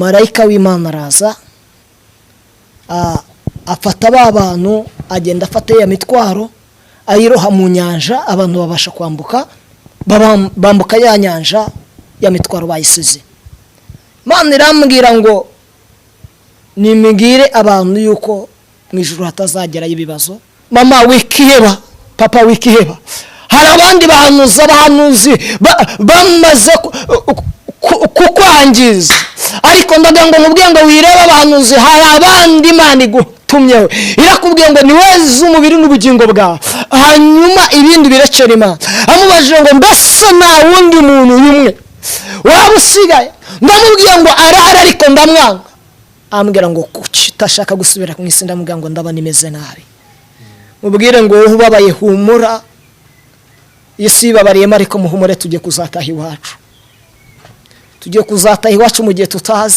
Marayika w'Imana araza, afata ba bantu, agenda afata ya mitwaro ayiroha mu nyanja. Abantu babasha kwambuka, bambuka ya nyanja, ya mitwaro bayisize. Imana irambwira ngo nimubwire abantu yuko mu ijuru hatazagerayo ibibazo. Mama, wikiheba. Papa, wikiheba. Hari abandi bahanuzi, abahanuzi bamaze kukwangiza, ariko ndagira ngo nkubwiye ngo wirebe abahanuzi. Hari abandi Imana igutumyeho, irakubwiye ngo niweze umubiri n'ubugingo bwawe, hanyuma ibindi birekera Imana. Amubajije ngo: "Mbese nta wundi muntu umwe waba usigaye?" Ndamubwiye ngo arahari, ariko ndamwanga. Ambwira ngo: "Kuki utashaka gusubira mu isi?" Ndamubwira ngo ndabona imeze nabi. Mubwire ngo: "Wowe ubabaye, humura. Isi yibabariyemo, ariko muhumure, tujye kuzataha iwacu, tugiye kuzataha iwacu mu gihe tutazi."